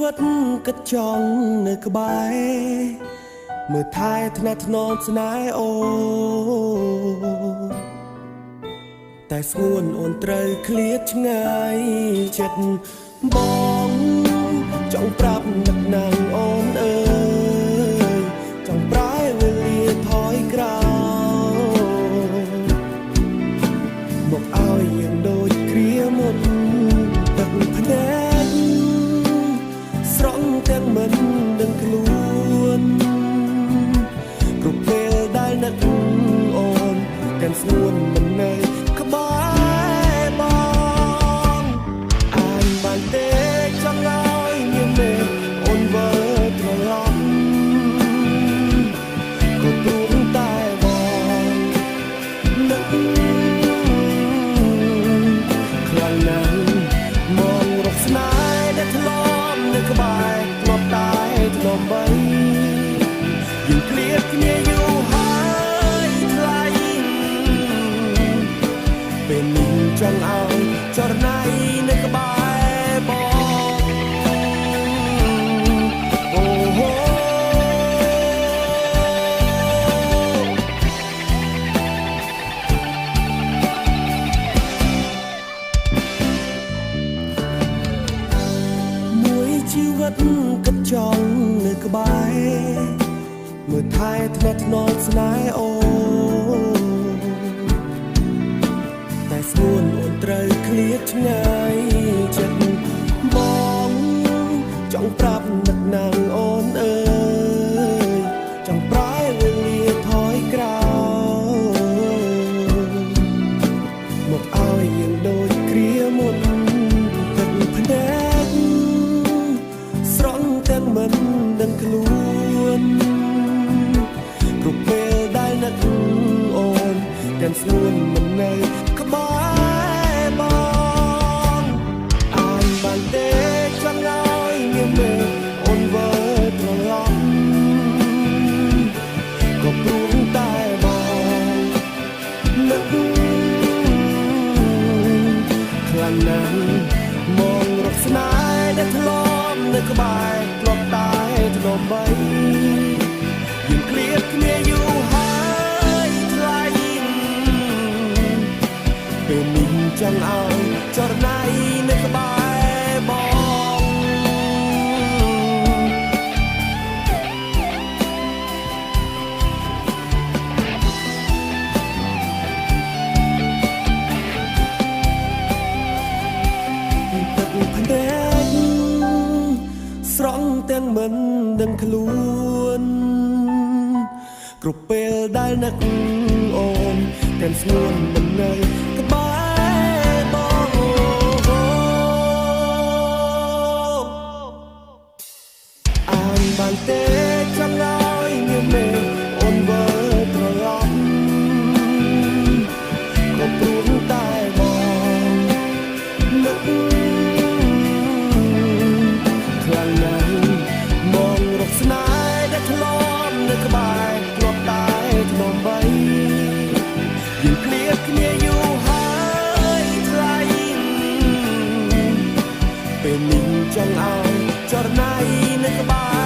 វិតគិតចង់នៅក្បែរមើលថែថ្នាក់ថ្នមស្នេហ៍អូនតែស្ងួនអូនត្រូវឃ្លាតឆ្ងាយចិត្តបងចង់ប្រាប់នឹកណាងអូនអើយចង់ប្រែវេលាថយក្រោយមកឲ្យយើងដូចគ្រាមុនទឹកភ្នែកស្រង់ទាំងមិនដឹងខ្លួនគ្រប់ពេលដែលនឹកអូនទាំងស្ងួនមិននៅក្បែរបងអានបានទេចង់ឲ្យមានមេអូនវិលត្រឡប់ក៏ព្រោះតែបងនឹកខ្លាំងណាស់មករកស្នេហ៍ដែលធ្លាប់នៅក្បែរធ្លាប់តែធ្លាប់បីយើងឃ្លាតគ្នាយូរហើយថ្លៃពេលនេះចង់ឲ្យចរណៃនៅក្បែរបងអូហូ មួយជីវិតគិតចង់នៅក្បែរមើលថែថ្នាក់ថ្នមស្នេហ៍អូនតែស្ងួនអូនត្រូវឃ្លាតឆ្ងាយចិត្តបងចង់ប្រាប់នឹកណាងអូនអើយចង់ប្រែវេលាថយក្រោយមកឲ្យយើងដូចគ្រាមុនទឹកភ្នែកស្រង់ទាំងមិនដឹងខ្លួនគ្រប់ពេលដែលនឹកអូនទាំងស្ងួនមិននៅក្បែរបងអានបានទេចង់ឲ្យមានមេអូនវិលត្រឡប់ក៏ព្រោះតែបងនឹកខ្លាំងណាស់មករកស្នេហ៍ដែលធ្លាប់នៅក្បែរធ្លាប់តែធ្លាប់បីយើងឃ្លាតគ្នាយូរហើយថ្លៃពេលនេះចង់ឲ្យចរណៃនៅក្បែរបង ទឹកភ្នែកស្រង់ទាំងមិនដឹងខ្លួនគ្រប់ពេលដែលនឹកអូនទាំងស្ងួនមិននៅក្បែរបងអានបានទេចង់ឲ្យមានមេអូនវិលត្រឡប់ក៏ព្រោះតែបងនឹកខ្លាំងណាស់មករកស្នេហ៍ដែលធ្លាប់នៅក្បែរធ្លាប់តែធ្លាប់បីយើងឃ្លាតគ្នាយូរហើយថ្លៃពេលនេះចង់ឲ្យចរណៃនៅក្បែ